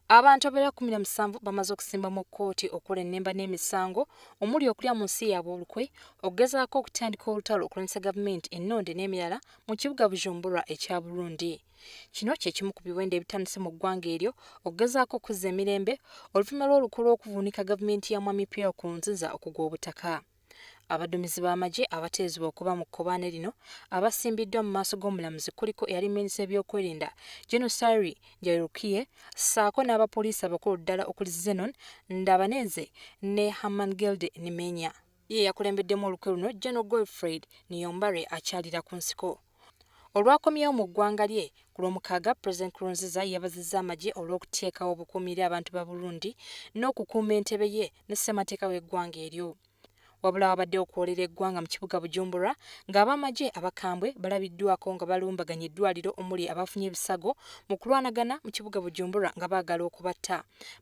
Abantu abalala 17 bamaze okusimba mu kkooti okukola ennemba n'emisango omuli okulya mu nsi yaabwe olukwe, okugezaako okutandika olutalo okulwanyisa gavumenti ennonde n'emirala mu kibuga Bujumbura ekya Burundi. Kino kye kimu ku biwendo ebitandise mu ggwanga eryo okugezaako okuzza emirembe oluvannyuma lw'olukwe lw'okuvuunika gavumenti ya Mwami Pierre Nkurunziza okugwa obutaka. Abaduumizi b'amagye abateezebwa okuba mu kkobaane lino abasimbiddwa mu maaso g'omulamuzi kuliko eyali minisita w'ebyokwerinda General Cyrille Ndayirukiye ssaako n'abapoliisi abakulu ddala okuli Zenon Ndabaneze ne Hermangild Nimenya. Ye yakulembeddemu olukwe luno General Godfred Niyombare akyalira ku nsiko. Olwakomyewo mu ggwanga lye ku Lwomukaaga, Pulezidenti Nkurunziza yeebazizza amagye olw'okuteekawo obukuumi eri abantu ba Burundi n'okukuuma entebe ye ne ssemateeka w'eggwanga eryo. Wabula wabaddewo okuwoolera eggwanga mu kibuga Bujumbura ng'abamagye abakambwe balabiddwako nga balumbaganye eddwaliro omuli abafunye ebisago mu kulwanagana mu kibuga Bujumbura nga baagala okubatta.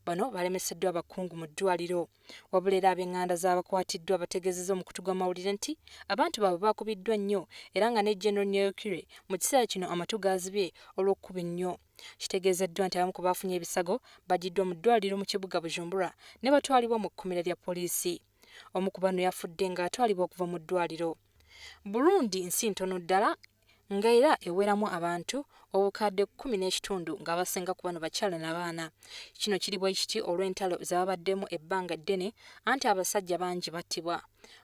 Bano balemeseddwa abakungu mu ddwaliro. Wabula era ab'enganda z'abakwatiddwa bategeezezza omukutu gw'amawulire nti abantu baabwe baakubiddwa nnyo era nga ne General Nyerukire mu kiseera kino amatu gaazibye olw'okukuba ennyo. Kitegeezeddwa nti abamu ku baafunye ebisago baggyiddwa mu ddwaliro mu kibuga Bujumbura ne batwalibwa mu kkomera lya poliisi. Omu ku bano yafudde ng'atwalibwa okuva mu ddwaliro. Burundi nsi ntono ddala nga era eweramu abantu obukadde kkumi n'ekitundu ng'abasinga ku bano bakyala na baana. Kino kiri bwe kiti olw'entalo ze babaddemu ebbanga eddene anti abasajja bangi battibwa.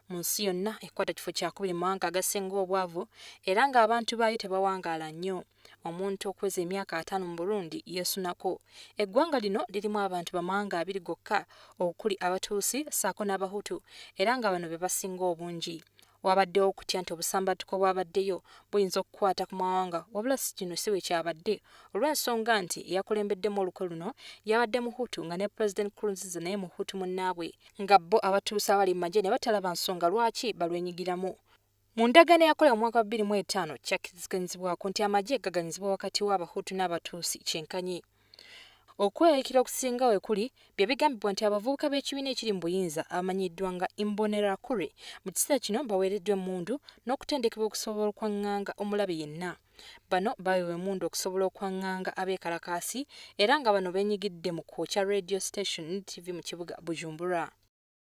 Mu nsi yonna ekwata kifo kyakubiri mu mawanga agasinga obwavu era ng'abantu baayo tebawangaala nnyo. Omuntu okuweza emyaka 50 mu Burundi yeesunako. Eggwanga lino lirimu abantu bamawanga abiri gokka okuli Abatuusi ssaako n'Abahutu era nga bano be basinga obungi. Wabaddewo okutya nti obusambattuko obwabaddeyo buyinza okukwata ku mawanga wabula kino si bwe kyabadde olw'ensonga nti eyakulembeddemu olukwe luno yabadde Muhutu nga ne Pulezidenti Nkurunziza naye Muhutu munnaabwe nga bo Abatuusi abali mu magye ne batalaba nsonga lwaki balwenyigiramu. Mu ndagaano eyakolebwa mu mwaka wa 2005 kyakkiriziganyizibwako nti amagye gaganyizibwa wakati w'Abahutu n'Abatuusi kyenkanyi. Okweraliikirira okusinga we kuli bye bigambibwa nti abavubuka b'ekibiina ekiri mu buyinza abamanyiddwa nga Imbonerakure mu kiseera kino baweereddwa emmundu n'okutendekebwa okusobola okwang'anga omulabe yenna. Bano baweebwa emmundu okusobola okwang'anga abeekalakaasi era nga bano beenyigidde mu kwokya Radio Station ne ttivi mu kibuga Bujumbura.